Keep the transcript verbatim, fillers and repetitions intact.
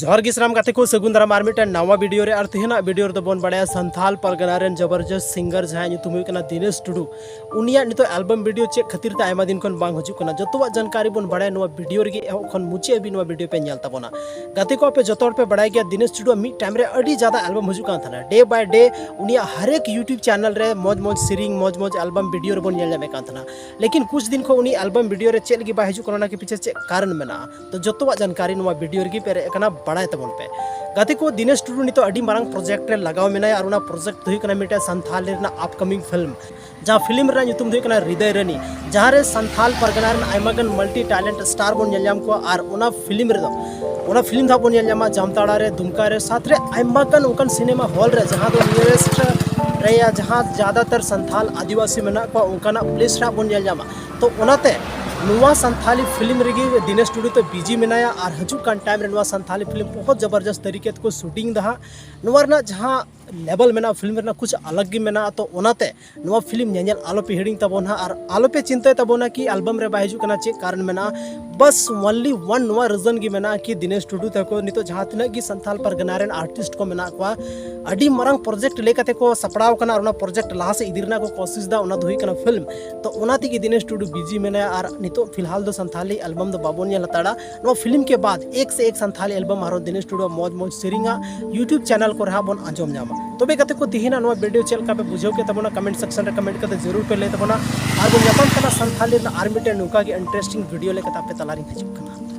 ᱡᱚᱦᱟᱨ ᱜᱮ ᱥᱟᱱᱟᱢ ᱜᱟᱛᱮ ᱠᱚ, ᱥᱟᱹᱜᱩᱱ ᱫᱟᱨᱟᱢ ᱟᱨ ᱢᱤᱫᱴᱮᱱ ᱱᱟᱣᱟ ᱵᱷᱤᱰᱤᱭᱳ ᱨᱮ᱾ ᱟᱨ ᱛᱮᱦᱮᱧᱟᱜ ᱵᱷᱤᱰᱤᱭᱳ ᱨᱮᱫᱚ ᱵᱚᱱ ᱵᱟᱲᱟᱭᱟ ᱥᱟᱱᱛᱷᱟᱞ ᱯᱟᱨᱜᱟᱱᱟ ᱨᱮᱱ ᱡᱚᱵᱚᱨᱡᱚᱥ ᱥᱤᱝᱜᱟᱨ ᱡᱟᱦᱟᱸᱭ ᱧᱩᱛᱩᱢ ᱦᱩᱭᱩᱜ ᱠᱟᱱᱟ ᱫᱤᱱᱮᱥ ᱴᱩᱰᱩ, ᱩᱱᱤᱭᱟᱜ ᱱᱤᱛᱚᱜ ᱮᱞᱵᱟᱢ ᱵᱷᱤᱰᱤᱭᱳ ᱪᱮᱫ ᱠᱷᱟᱹᱛᱤᱨ ᱛᱮ ᱟᱭᱢᱟ ᱫᱤᱱ ᱠᱷᱚᱱ ᱵᱟᱝ ᱦᱤᱡᱩᱜ ᱠᱟᱱᱟ, ᱡᱚᱛᱚᱣᱟᱜ ᱡᱟᱱᱠᱟᱨᱤ ᱵᱚᱱ ᱵᱟᱲᱟᱭᱟ ᱱᱚᱣᱟ ᱵᱷᱤᱰᱤᱭᱳ ᱨᱮᱜᱮ᱾ ᱮᱦᱚᱵ ᱠᱷᱚᱱ ᱢᱩᱪᱟᱹᱫ ᱦᱟᱹᱵᱤᱡ ᱱᱚᱣᱟ ᱵᱷᱤᱰᱤᱭᱳ ᱯᱮ ᱧᱮᱞ ᱛᱟᱵᱚᱱᱟ᱾ ᱜᱟᱛᱮ ᱠᱚ, ᱟᱯᱮ ᱡᱚᱛᱚ ᱦᱚᱲ ᱯᱮ ᱵᱟᱲᱟᱭ ᱜᱮᱭᱟ ᱫᱤᱱᱮᱥ ᱴᱩᱰᱩᱣᱟᱜ ᱢᱤᱫ ᱴᱟᱭᱤᱢ ᱨᱮ ᱟᱹᱰᱤ ᱡᱟᱫᱟ ᱮᱞᱵᱟᱢ ᱦᱤᱡᱩᱜ ᱠᱟᱱ ᱛᱟᱦᱮᱱᱟ, ᱰᱮ ᱵᱟᱭ ᱰᱮ ᱩᱱᱤᱭᱟᱜ ᱦᱟᱨᱮᱠ YouTube ᱪᱮᱱᱮᱞ ᱨᱮ ᱢᱚᱡᱽ ᱢᱚᱡᱽ ᱥᱮᱨᱮᱧ, ᱢᱚᱡᱽ ᱢᱚᱡᱽ ᱮᱞᱵᱟᱢ ᱵᱷᱤᱰᱤᱭᱳ ᱨᱮᱵᱚᱱ ᱧᱮᱞ ᱧᱟᱢᱮᱫ ᱠᱟᱱ ᱛᱟᱦᱮᱱᱟ᱾ ᱞᱮᱠᱤᱱ ᱠᱩᱪ ᱫᱤᱱ ᱠᱷᱚᱱ ᱩᱱᱤ ᱮᱞᱵᱟᱢ ᱵᱷᱤᱰᱤᱭᱳ ᱨᱮ ᱪᱮᱫ ᱞᱟᱹᱜᱤᱫ ᱵᱟᱭ ᱦᱤᱡᱩᱜ ᱠᱟᱱᱟ, ᱚᱱᱟ ᱠᱮ ᱯᱤᱪᱷᱮ ᱪᱮᱫ ᱠᱟᱨᱚᱱ ᱢᱮᱱᱟᱜᱼᱟ, ᱛᱚ ᱡᱚᱛᱚᱣᱟᱜ ᱡᱟᱱᱠᱟᱨᱤ ᱱᱚᱣᱟ ᱵᱷᱤᱰᱤᱭᱳ ᱨᱮᱜᱮ ᱯᱮᱨᱮᱡ ᱟᱠᱟᱱᱟ, ᱵᱟᱲᱟᱭ ᱛᱟᱵᱚᱱ ᱯᱮ᱾ ᱜᱟᱛᱮ ᱠᱚ, ᱫᱤᱱᱮᱥ ᱴᱩᱰᱩ ᱱᱤᱛᱚᱜ ᱟᱹᱰᱤ ᱢᱟᱨᱟᱝ ᱯᱨᱚᱡᱮᱠᱴ ᱨᱮ ᱞᱟᱜᱟᱣ ᱢᱮᱱᱟᱭᱟ, ᱟᱨ ᱚᱱᱟ ᱯᱨᱚᱡᱮᱠᱴ ᱫᱚ ᱦᱩᱭᱩᱜ ᱠᱟᱱᱟ ᱢᱤᱫᱴᱮᱱ ᱥᱟᱱᱛᱷᱟᱞᱤ ᱨᱮᱱᱟᱜ ᱟᱯᱠᱟᱢᱤᱝ ᱯᱷᱤᱞᱢ, ᱡᱟᱦᱟᱸ ᱯᱷᱤᱞᱢ ᱨᱮᱱᱟᱜ ᱧᱩᱛᱩᱢ ᱫᱚ ᱦᱩᱭᱩᱜ ᱠᱟᱱᱟ ᱦᱨᱤᱫᱚᱭ ᱨᱟᱹᱱᱤ, ᱡᱟᱦᱟᱸ ᱨᱮ ᱥᱟᱱᱛᱷᱟᱞ ᱯᱟᱨᱜᱟᱱᱟ ᱨᱮᱱ ᱟᱭᱢᱟ ᱜᱟᱱ ᱢᱟᱞᱴᱤ ᱴᱮᱞᱮᱱᱴ ᱥᱴᱟᱨ ᱵᱚᱱ ᱧᱮᱞ ᱧᱟᱢ ᱠᱚᱣᱟ᱾ ᱟᱨ ᱚᱱᱟ ᱯᱷᱤᱞᱢ ᱨᱮᱫᱚ, ᱚᱱᱟ ᱯᱷᱤᱞᱢ ᱫᱚ ᱦᱟᱸᱜ ᱵᱚᱱ ᱧᱮᱞ ᱧᱟᱢᱟ ᱡᱟᱢᱛᱟᱲᱟ ᱨᱮ, ᱫᱩᱢᱠᱟ ᱨᱮ, ᱥᱟᱛ ᱨᱮ ᱟᱭᱢᱟ ᱜᱟᱱ ᱚᱱᱠᱟᱱ ᱥᱤᱱᱮᱢᱟ ᱦᱚᱞ ᱨᱮ, ᱡᱟᱦᱟᱸ ᱫᱚ ᱱᱤᱭᱟᱨᱮᱥᱴ ᱨᱮᱭᱟ, ᱡᱟᱦᱟᱸ ᱡᱟᱫᱟᱛᱟᱨ ᱥᱟᱱᱛᱷᱟᱞ ᱟᱹᱫᱤᱵᱟᱹᱥᱤ ᱢᱮᱱᱟᱜ ᱠᱚᱣᱟ, ᱚᱱᱠᱟᱱᱟᱜ ᱯᱞᱮᱥ ᱨᱮ ᱦᱟᱸᱜ ᱵᱚᱱ ᱧᱮᱞ ᱧᱟᱢᱟ᱾ ᱛᱚ ᱚᱱᱟᱛᱮ ᱱᱚᱣᱟ ᱥᱟᱱᱛᱷᱟᱞᱤ ᱯᱷᱤᱞᱢ ᱨᱮᱜᱮ ᱫᱤᱱᱮᱥ ᱴᱩᱰᱩ ᱫᱚ ᱵᱤᱡᱤ ᱢᱮᱱᱟᱭᱟ, ᱟᱨ ᱦᱤᱡᱩᱜ ᱠᱟᱱ ᱴᱟᱭᱤᱢ ᱨᱮ ᱱᱚᱣᱟ ᱥᱟᱱᱛᱷᱟᱞᱤ ᱯᱷᱤᱞᱢ ᱵᱚᱦᱩᱛ ᱡᱚᱵᱚᱨᱡᱚᱥᱛ ᱛᱟᱹᱨᱤᱠᱟ ᱛᱮᱠᱚ ᱥᱩᱴᱤᱝ ᱫᱟ ᱦᱟᱸᱜ᱾ ᱱᱚᱣᱟ ᱨᱮᱱᱟᱜ ᱡᱟᱦᱟᱸ ᱞᱮᱵᱮᱞ ᱢᱮᱱᱟᱜᱼᱟ ᱯᱷᱤᱞᱢ ᱨᱮᱱᱟᱜ, ᱠᱩᱪ ᱟᱞᱟᱜᱽ ᱜᱮ ᱢᱮᱱᱟᱜᱼᱟ᱾ ᱛᱚ ᱚᱱᱟᱛᱮ ᱱᱚᱣᱟ ᱯᱷᱤᱞᱢ ᱧᱮᱧᱮᱞ ᱟᱞᱚᱯᱮ ᱦᱤᱲᱤᱧ ᱛᱟᱵᱚᱱᱟ, ᱟᱨ ᱟᱞᱚᱯᱮ ᱪᱤᱱᱛᱟᱹᱭ ᱛᱟᱵᱚᱱᱟ ᱠᱤ ᱮᱞᱵᱟᱢ ᱨᱮ ᱵᱟᱭ ᱦᱤᱡᱩᱜ ᱠᱟᱱᱟ, ᱪᱮᱫ ᱠᱟᱨᱚᱱ ᱢᱮᱱᱟᱜᱼᱟ᱾ ᱵᱟᱥ only one ᱱᱚᱣᱟ ᱨᱤᱡᱚᱱ ᱜᱮ ᱢᱮᱱᱟᱜᱼᱟ ᱠᱤ ᱫᱤᱱᱮᱥ ᱴᱩᱰᱩ ᱛᱟᱠᱚ ᱱᱤᱛᱚᱜ ᱡᱟᱦᱟᱸ ᱛᱤᱱᱟᱹᱜ ᱜᱮ ᱥᱟᱱᱛᱷᱟᱞ ᱯᱟᱨᱜᱟᱱᱟ ᱨᱮᱱ ᱟᱨᱴᱤᱥᱴ ᱠᱚ ᱢᱮᱱᱟᱜ ᱠᱚᱣᱟ, ᱟᱹᱰᱤ ᱢᱟᱨᱟᱝ ᱯᱨᱚᱡᱮᱠᱴ ᱞᱟᱹᱭ ᱠᱟᱛᱮ ᱠᱚ ᱥᱟᱯᱲᱟᱣ ᱠᱟᱱᱟ, ᱟᱨ ᱚᱱᱟ ᱯᱨᱚᱡᱮᱠᱴ ᱞᱟᱦᱟ ᱥᱮᱫ ᱤᱫᱤ ᱨᱮᱱᱟᱜ ᱠᱚ ᱠᱳᱥᱤᱥ ᱫᱟ, ᱚᱱᱟ ᱫᱚ ᱦᱩᱭᱩᱜ ᱠᱟᱱᱟ ᱯᱷᱤᱞᱢ᱾ ᱛᱚ ᱚᱱᱟ ᱛᱮᱜᱮ ᱫᱤᱱᱮᱥ ᱴᱩᱰᱩ ᱵᱤᱡᱤ ᱢᱮᱱᱟᱭᱟ, ᱟᱨ ᱱᱤᱛᱚᱜ ᱯᱷᱤᱞᱦᱟᱞ ᱫᱚ ᱥᱟᱱᱛᱷᱟᱞᱤ ᱮᱞᱵᱟᱢ ᱫᱚ ᱵᱟᱵᱚᱱ ᱧᱮᱞ ᱦᱟᱛᱟᱲᱟ᱾ ᱱᱚᱣᱟ ᱯᱷᱤᱞᱢ ᱠᱮ ᱵᱟᱫ ᱮᱠ ᱥᱮ ᱮᱠ ᱥᱟᱱᱛᱷᱟᱞᱤ ᱮᱞᱵᱟᱢ ᱟᱨᱦᱚᱸ ᱫᱤᱱᱮᱥ ᱴᱩᱰᱩᱣᱟᱜ ᱢᱚᱡᱽ ᱢᱚᱡᱽ ᱥᱮᱨᱮᱧᱟ YouTube ᱪᱮᱱᱮᱞ ᱠᱚᱨᱮ ᱦᱟᱸᱜ ᱵᱚᱱ ᱟᱸᱡᱚᱢ ᱧᱟᱢᱟ᱾ ᱛᱚᱵᱮ ᱜᱟᱛᱮ ᱠᱚ, ᱛᱮᱦᱮᱧᱟᱜ ᱱᱚᱣᱟ ᱵᱷᱤᱰᱤᱭᱳ ᱪᱮᱫ ᱞᱮᱠᱟ ᱯᱮ ᱵᱩᱡᱷᱟᱹᱣ ᱠᱮᱫ ᱛᱟᱵᱚᱱᱟ, ᱠᱚᱢᱮᱱᱴ ᱥᱮᱠᱥᱚᱱ ᱨᱮ ᱠᱚᱢᱮᱱᱴ ᱠᱟᱛᱮ ᱡᱟᱹᱨᱩᱲ ᱯᱮ ᱞᱟᱹᱭ ᱛᱟᱵᱚᱱᱟ᱾ ᱟᱨ ᱵᱚᱱ ᱧᱟᱯᱟᱢ ᱠᱟᱱᱟ ᱥᱟᱱᱛᱷᱟᱞᱤ ᱨᱮᱱᱟᱜ ᱟᱨ ᱢᱤᱫᱴᱮᱱ ᱱᱚᱝᱠᱟ ᱜᱮ ᱤᱱᱴᱟᱨᱮᱥᱴᱤᱝ ᱵᱷᱤᱰᱤᱭᱳ ᱞᱮᱠᱟᱛᱮ ᱟᱯᱮ ᱛᱟᱞᱟᱨᱤᱧ ᱦᱤᱡᱩᱜ ᱠᱟᱱᱟ᱾